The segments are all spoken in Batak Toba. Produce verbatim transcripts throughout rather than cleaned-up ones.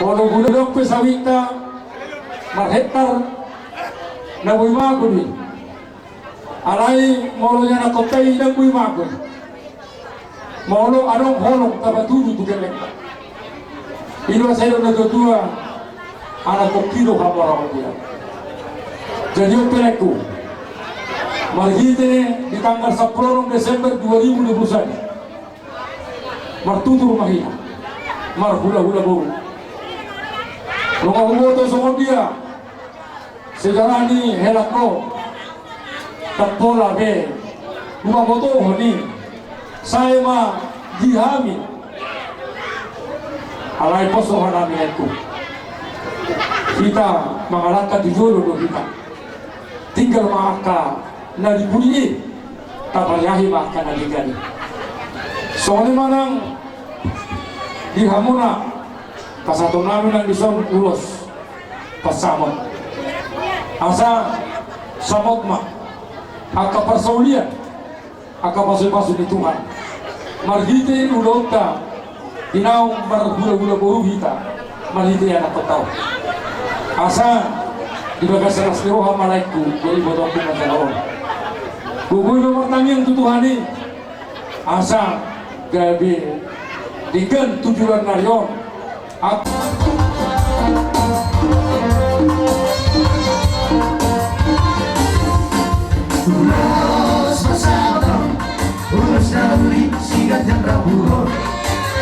Molo godang pe sawitna marhektar, na boi mago do i. Alai molo ianakhonta i, ndang boi mago i. Molo adong holong tapatudu tu gellengna. I do asa didok natuatua, anakhonki do hamoraon dia. Jadi on pe, laengku, marhite di tanggal sampulu onom Desember dua ribu dua puluh sada, martutur ma hita, marhulahula boru. Nunga huboto songon dia sejarah ni helangku, ndang pola be hupabotohon i, sae ma di hami. Alai pos rohanami, laengku, hita mangalangka tu jolo do hita. Tinggal ma angka na di pudi i, tapariahi ma angka na denggan i. Songon i ma nang di hamuna, pasahatonnami nang dison ulos pansamot. Asa samot ma angka parsaulian, angka pasupasu ni Tuhan. Marhite ulaonta di naung marhulahula boru hita, marhite anakhonta on. Asa di bagasan las ni roha ma, laengku, do ibotoonku manjalo on. Gogo i do martangiang tu Tuhan i, asa gabe denggan tu joloan ni ari on. Ap- Ulos pansamot on, ulos na uli siganjang rambu on.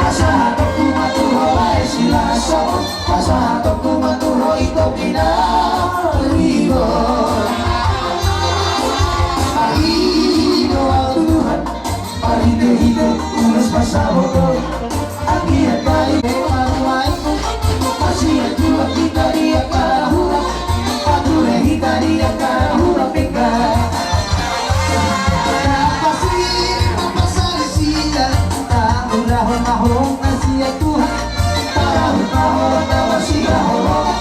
Pasahatonku ma tu ho lae Silahisomot, pasahatonku ma tu ho ito pinaribot. Ai do au Tuhan, marhitehite ulos pansamot on. Anggiat balik parumaenmu, marsianjuan hita di angka na hurang, pature hita di angka na hurang denggan. Tapasingkop parsalisian, taulahon ma holong na sian Tuhan, tarahut ma holong na marsihaholongan.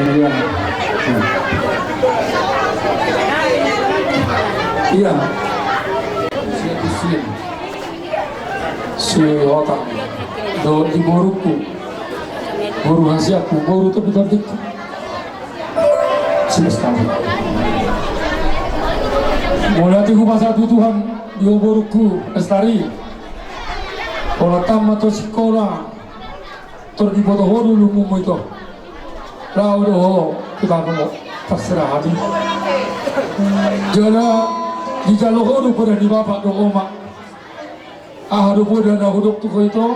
Iya. Iya. Siap, siap. Si Otang dohot di boruku, boru hasianku, boru tondingku. Silas tadi. Mauliate hupasahat tu Tuhan di ho boruku Lestari. Pola tamat ho sikola, tor diboto ho do ulumu ito. Laho do ho tu tano parserahan i. Jala dijalo ho do poda ni bapa dohot oma. Aha do poda na hudok tu ho ito?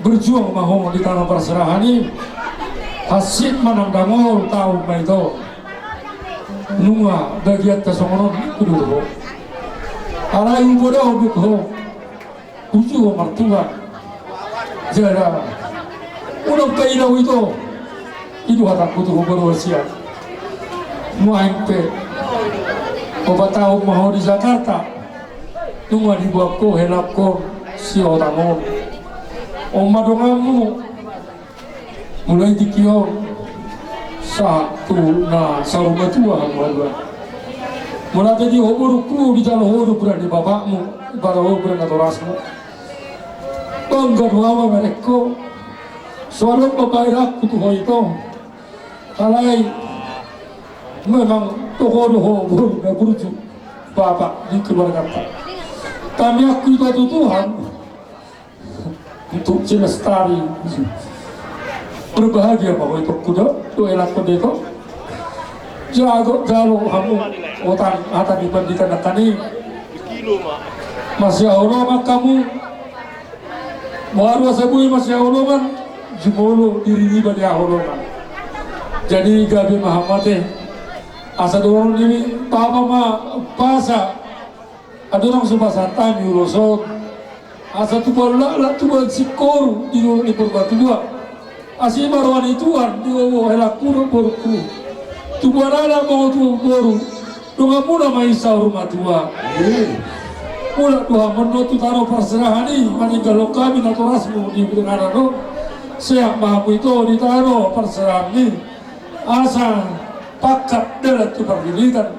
Berjuang ma ho di tano parserahan i. Hansit ma nang dangol taon ma ito. Nunga bagianta songon on, huduhut ho. Alai hupoda ho duk ho. Uju ho martua. Jala unang paida ho ito. I do hatangku tu ho boru hasian. Nuaeng pe opat taon ma ho di Jakarta. Nunga diboan ho helangkon si Otang on. On ma donganmu. Mulai tingki on sahat tu na saur matua hamu haduan. Mauliate di ho boruku, dijalo ho do poda ni bapakmu, dijalo ho do poda natorasmu. Bangga do au mamereng ho. So adong paidahonku tu ho ito. Alai memang toho do ho boru na burju, bapak di keluarganta. Tangiangku ito tu Tuhan, untuk si Lestari berbahagia ma ho ito, hudokhon do helangkon ito. Jalo, jalo hamu Otang, hata ni pandita nangkin i. Masihaholongan hamu. Boha do asa boi masihaholongan, jumolo diri niba di haholongan. Jadi gabe ma hamu ate. Asa dohonon ni bapa ma umpasa. Adong so umpasa hami ulos on. Asa tubuan laklak, tubuan singkoru di dolok ni Purbatua. Asi ma roha ni Tuhan di ho helangku dohot boruku. Tubuan anak ma ho, tubuan boru. Donganmuna ma i saur matua. Eh. Mulak do hamu on tu tano parserahan i, maninggalhon hami natorasmu di bere ngana do. Sehat ma hamu ito di tano parserahan i. Asa pangkat dalan tu pargilitan.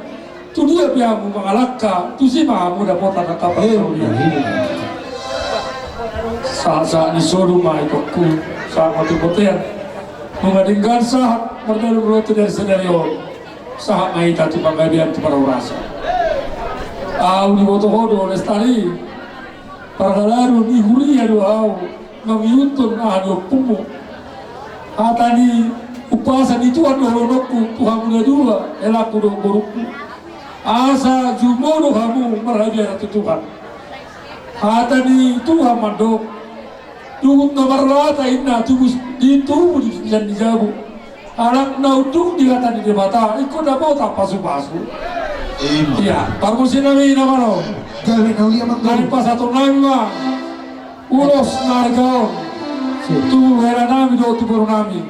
Tu dia pe hamu mangalangka, tusi ma hamu dapotan angka parsaoran. Sahat-sahat ni solu ma itongku, sahat ma tu bontean. Nunga denggan sahat mardalan ro tu sadari on. Sahat ma hita tu panggabean tu parhorasan. Ahu diboto ho do Lestari. Parhalado ni huria do ahu mangihuthon aha ni ompunmu. Hata ni umpasa ni Tuhan do dohononku tu hamu na dua, helangku dohot borungku. Asa jumolo hamu marhabiaran tu Tuhan. Hata ni Tuhan mandok, dung na marlata inna tubu di tubu di sian ni jabu. Alana unduk di hata ni Debata, ingkon dapotan pasupasu. Ima. Ia, pargonsi nami na malo. Gabe na uli amang. Nami pasahaton nami ma ulos na arga on. Sip. Tu hela nami dohot tu boru nami.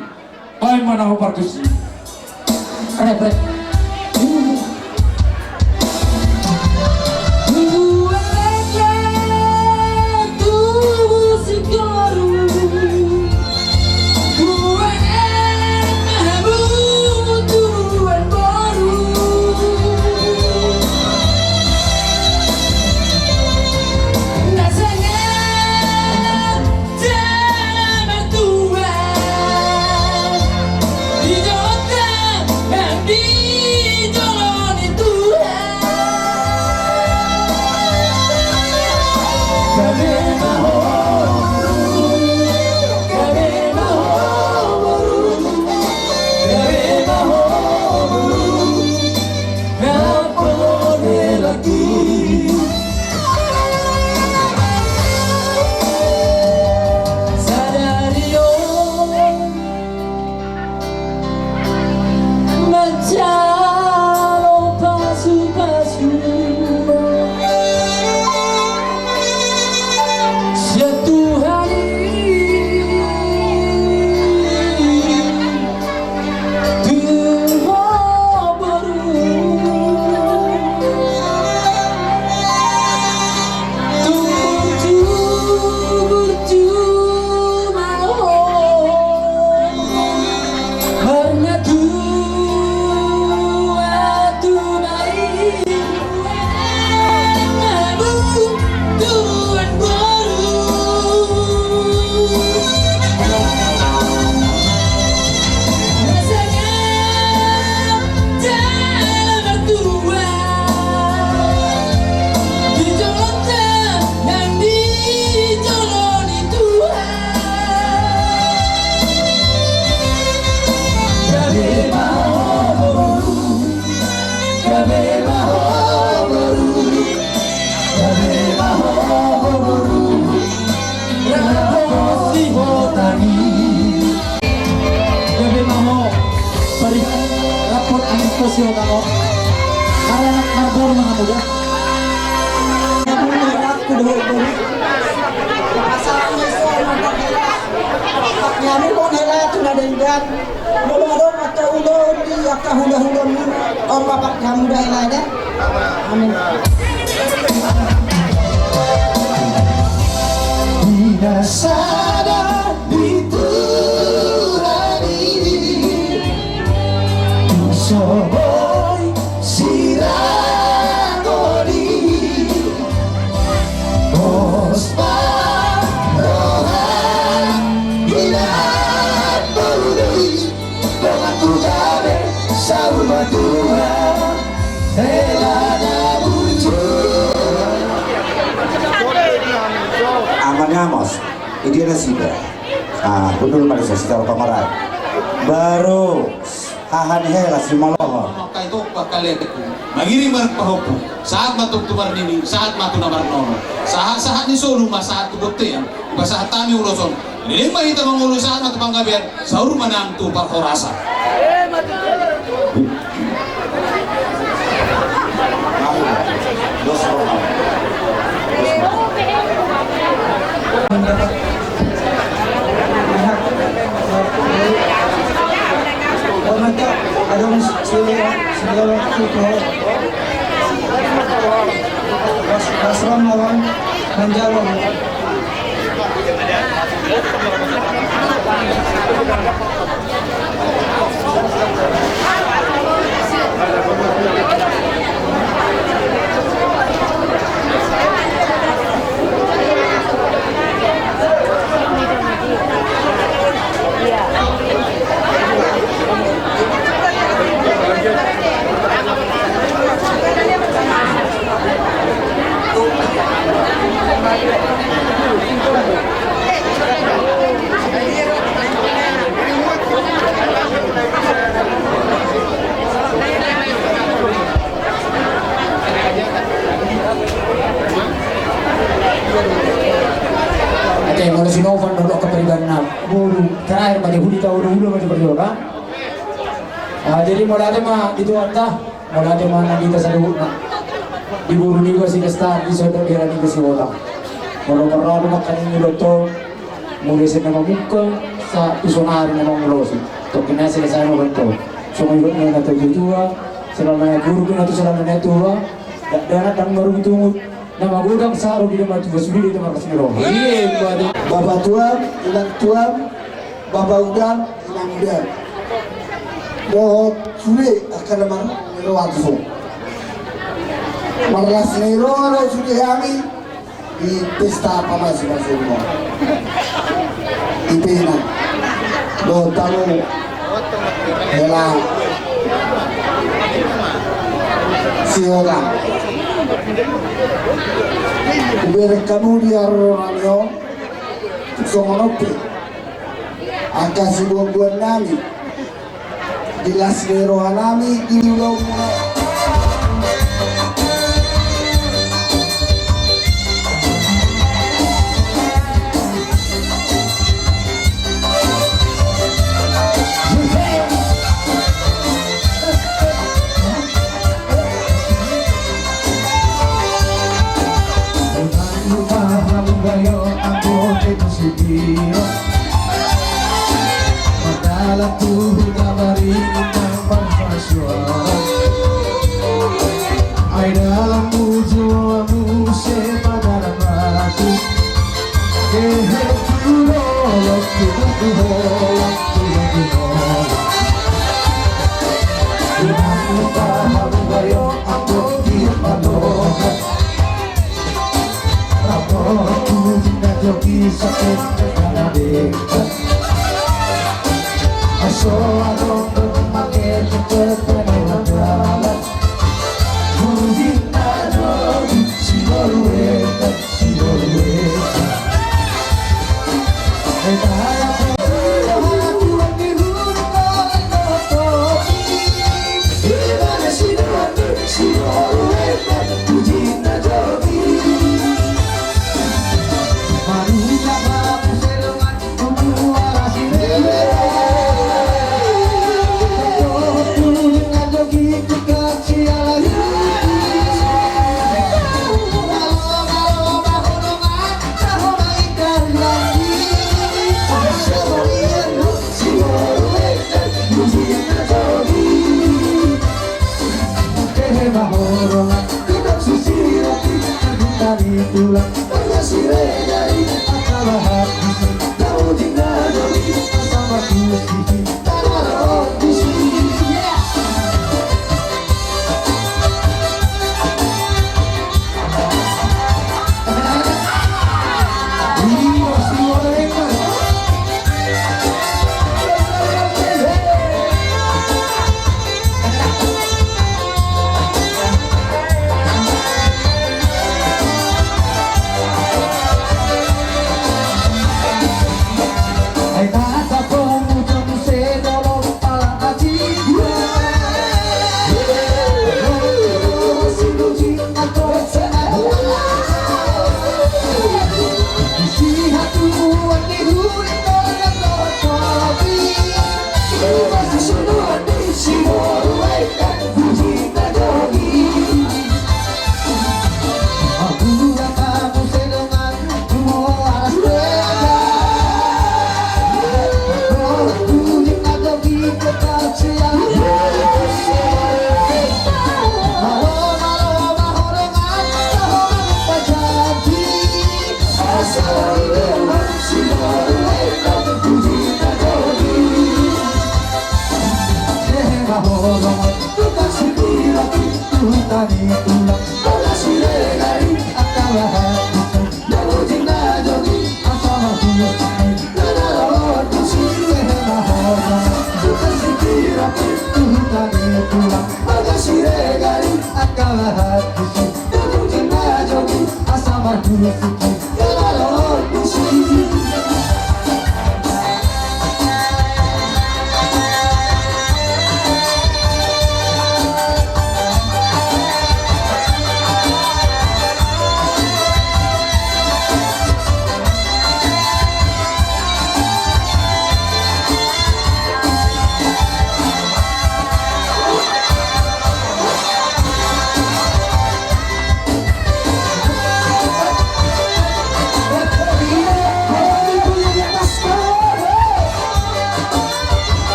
Baen ma na ho pargonsi. Rep, rep. Sadari on manjalo pasupasu sian Tuhan i. Tu ho boru, tung burju-burju ma ho, marmatua tu ma i. Gabe ma ho, pari rapot angin posi ho tano. Karena marbor ma hamu da. Aku dohot boru. Pasahat ni so, mantap hela. Pakai hamu hela tu na denggan. Molo adong angka ulaon di angka hula-hula muna, on ma pakai hamu da hela da. Amin. Di na sada di Tuhan i, tung so boi sirang on i. Pos ma roha di na boru i. Donganku gabe saur matua, hela na burju. Amang Amos, i dia nasida? Ah, hundul ma disi, sitahu pamarai. Baru, haha ni hela simalohon. Maka itu bakal ya, mangiring barang pahompu. Sahat ma tu na marnini, sahat ma tu na marnono. Sahat-sahat ni solu ma sahat tu bontean. Pasahat hami ulos on. Leleng ma hita mangolu, sahat ma tu panggabean, saur ma nang tu parhorasan. Asrama manjalo. Oke, molo si Novan dodok kepribadianna boru terakhir ma di hudi tau dulu ma di perjuangan. Ah, jadi molo ada ma di tuanta. Mauliate ma nang hita saluhutna. Di boru niba si Desta, di sohot di hela niba si Hota. Molo marramu ma angka ninna dohot on, mulai sian na mamungka sahat tu saonari na mangulosi. Tongkin nai selesai ma bento. Songon i ma na tu tua, selama na guru na tu selama na tua. Dakdanak ndang marungutungut. Na magodang sahat ro di na matua sude do hita marlas ni roha. Iya, Bapak. Bapak tua, Inang tua, Bapak uda, Inang uda. Dohot sude angka na marlas ni roha tu son. Marlas ni roha do sude hami di pesta pamasu-pasu on. Di pena. Dohot tano hela si Hota. Hubereng hamu di haroro nami on. Songon on pe. Angka siboanboan nami, di las ni roha nami di ulaon. Unang lupa hamu gayo anggo tempo sitio. Mardalan tu huta Baringin nang marpasupasu. Ai dalanmu jua muse padalan batu. Hehe tu dolok tu dolok tu dolok tu dolok. Unang lupa hamu gayo anggo di palohan. Raporku na jogi sakin na denggan. Aso adong do make cepet na dalan. Bujing na jogi si boru eta.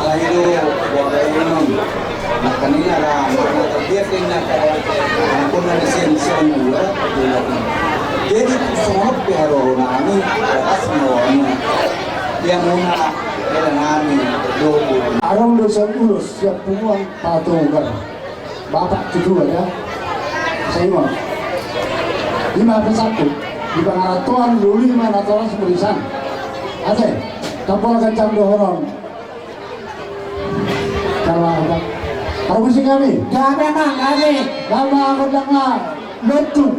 Alai do, boha baenon. Nangkaning ala, ala tabiat den nangkaning. Ampun na di sian sian dua. Jadi songon pe haroronami, batas mawani. Dia muna, dia nami, doku. Adong do sian ulos, sian punguan Patogar. Bapak tutua ya. Saimo. Ima pesanku. Di pangarantoan loli ma natoras merisan. Ate, tampol ganjang dohonon. Kalau apa? Permisi kami. Kami mang kami. Nama aku nama Lontung.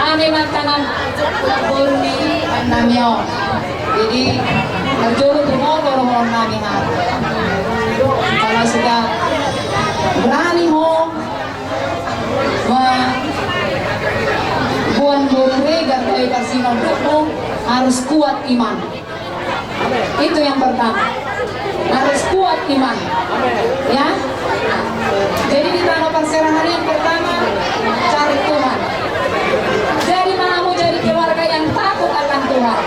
Nami manang boru ni nami on. Jadi, parjolo tu ho dohonon nami, ha. Kalau sudah berani ho mamboan boru Regar gabe parsimandukmu, harus kuat iman. Itu yang pertama. Harus kuat iman. Ya. Jadi di tano parserahan yang pertama, cari Tuhan. Jadi mau jadi keluarga yang takut akan Tuhan.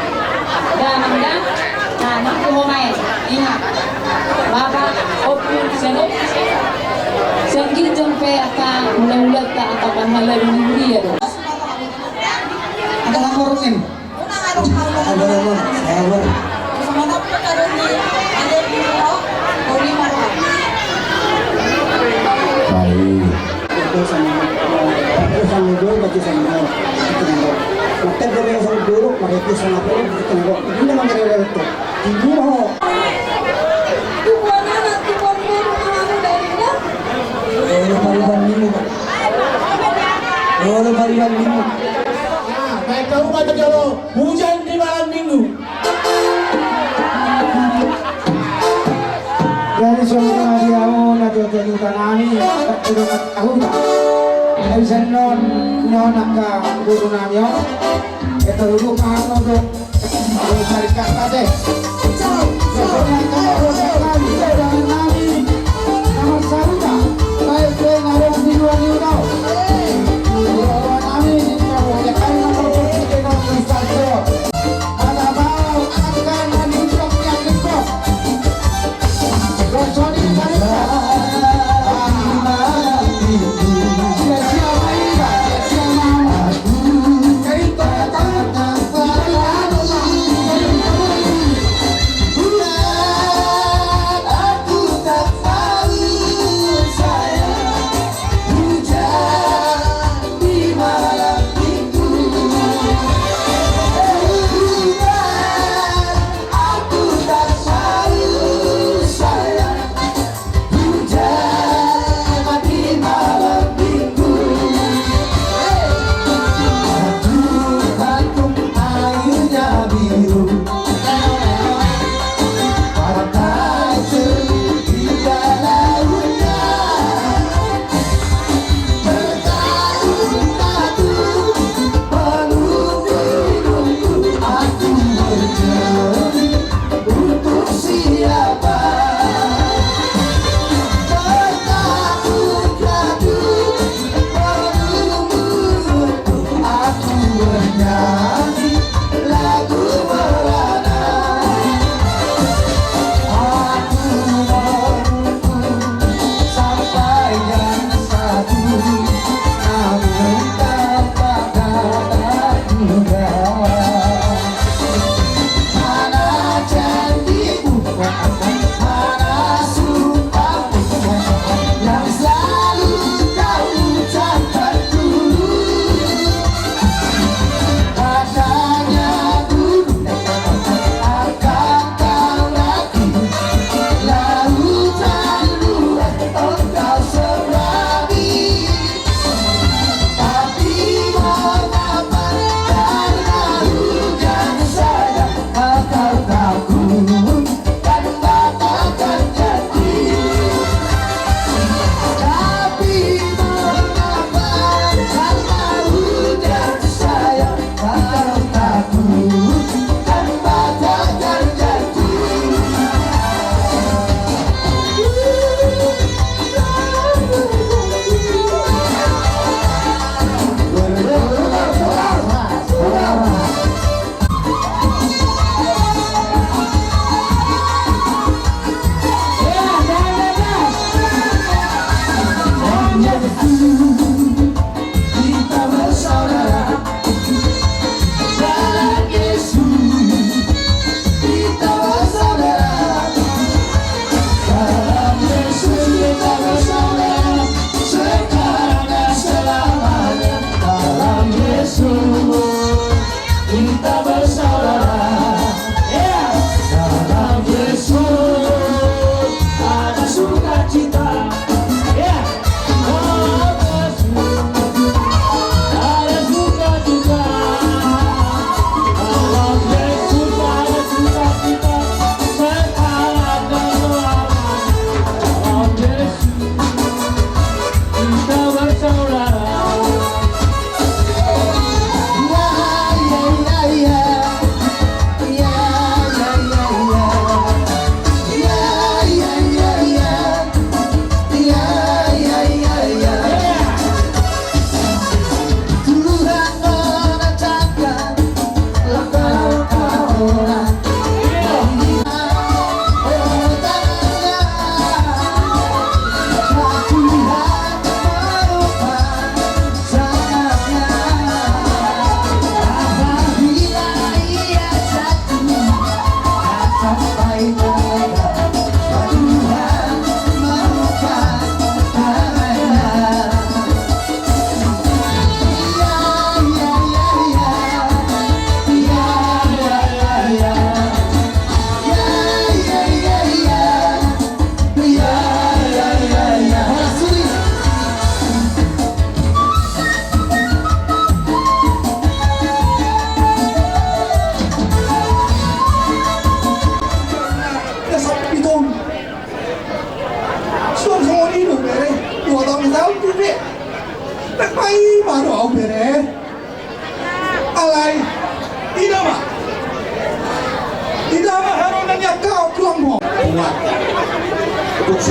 Damang, damang. Nah, nanti ho main. Ingat. Bapak, ompung, sian ompung, sian ginjang pe angka hulahulanta atau panghala di dunia do. Ada laporan ini. Ada laporan, sabar. Baik. Baca sama, baca sama, baca sama. Mata dia sama dulu, mereka sama apa? Ini memang ada. Tidur ho. Tubuan anak, tubuan guru, anak dari mana? Olo pariban minggu. Olo pariban minggu. Nah, baik, kau baca jolo. Hujan di malam minggu. Jadi songon dia, oh, na jojo ni tanani, tak perlu tahu tak. Dari senon, nona ka guru nami, oh. Eta dulu paham untuk.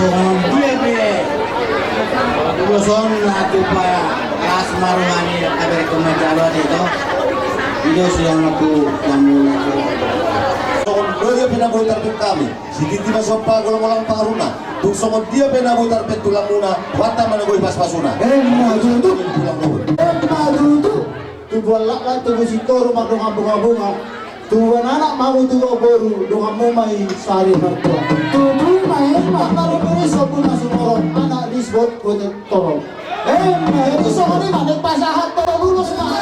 Songon dia pe ulos on na tupa las ma roha ni haberengkon manjalo ate, to. I do sude on tu lamuna. Songon dia pe na boi tarpek hami. Sititi ma sompa, golanggolang pangarahutna. Tung songon dia pe na boi tarpek tu lamuna, Tuhanta ma na boi pasupasuna. Emma tutu. Emma tutu. Tubuan laklak, tubu sitoru, mardongan bungabunga. Tubuan anak ma hamu, tubuan boru, donganmu ma i sari martua. Tutu ma i, ma marumuri sobu masumorot, anak disebut putih tolong. Eh, itu songon i ma, nek pasahat tolong lurus ma.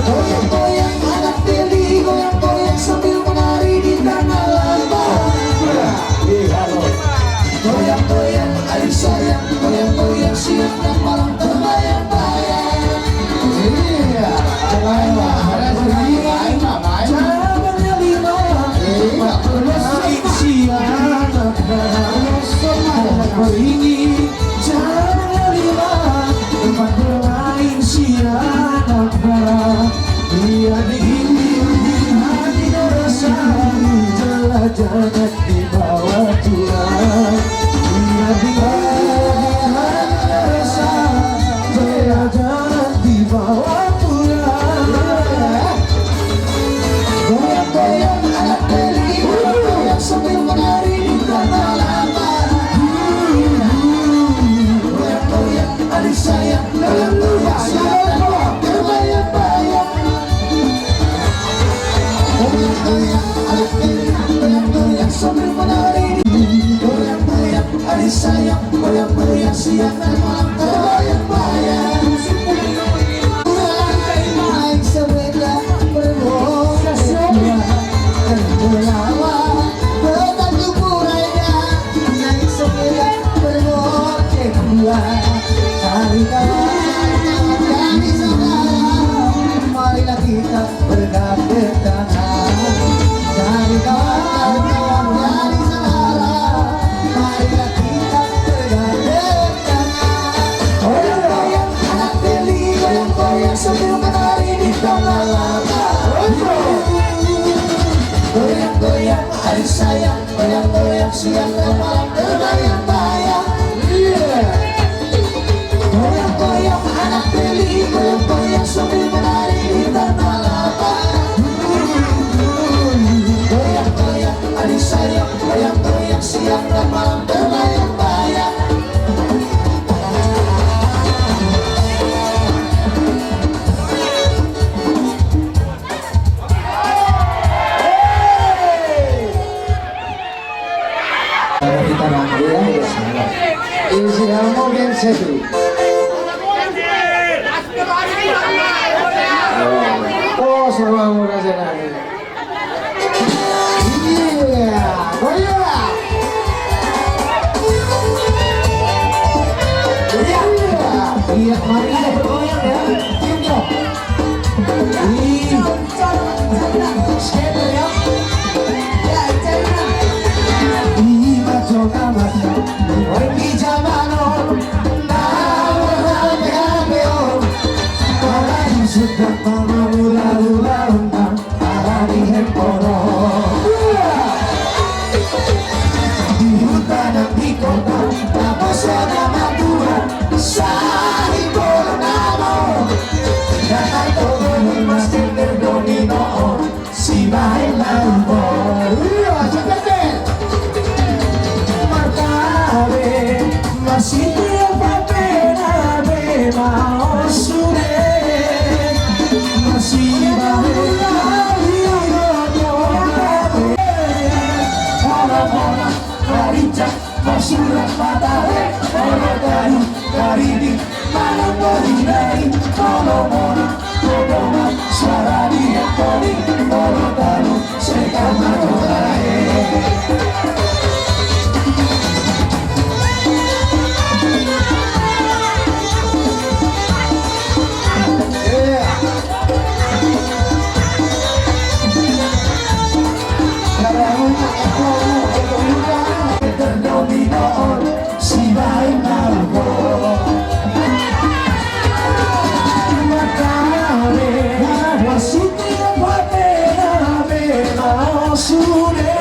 Goyang-goyang anak beli, goyang-goyang sambil menari di tanah lapang. Goyang-goyang adik sayang, goyang-goyang siang dan malam terbayang-bayang. Iya, terbayang-bayang. Jangan lima, bermain siang, beringin. Jangan lima, tempat bermain siang, biar dingin hati terasa, jalan-jalan di bawah tulang. Biar dingin hati terasa, jalan-jalan di bawah tulang. Goyang-goyang anak beli, goyang-goyang sambil menari di tanah lapang. Goyang-goyang adik sayang, goyang-goyang siang dan malam terbayang-bayang. Goyang-goyang adik beli, goyang-goyang sambil menari. Goyang-goyang adik sayang, goyang-goyang siang dan malam terbayang-bayang. Naik sepeda bermotor tua, tertawa bertanduk burainya. Naik sepeda bermotor tua, cari kawan, cari saudara. Marilah kita bergandeng tangan. Cari kawan, cari saudara. Marilah kita bergandeng tangan. Goyang-goyang anak beli, goyang-goyang sambil menari di tanah lapang. Goyang-goyang adik sayang, goyang-goyang siang dan malam terbayang-bayang. Iya. Goyang-goyang anak beli, goyang-goyang sambil menari di tanah lapang. Goyang-goyang adik sayang, goyang-goyang siang dan malam terbayang-bayang. Isi hamu band satu. Oh, sama hamu raja nami. Iya, goyang. Iya, iya, mari kita bergoyang ya. Tiup dong. Ih. Skater ya. Ima jolma na di jaman on, na marhape-hape on, apalagi sudah mamula-ula on, ala ni handphone on. Di huta nang di kota, tapasona matua, sahit bolon nama on. Jakarta on, mas tender domino on, sibahen na ubo. Iya, cepet. Martabe, masih tiap pape na be mau sude. Masih bahen na ubo. Ora-ora, karinca, masurak matahe, ora tahu, karidi, manang bohi dari, molo molo, kodoma, suara dia kodi, molo tahu, sekarang maju bae. Sude.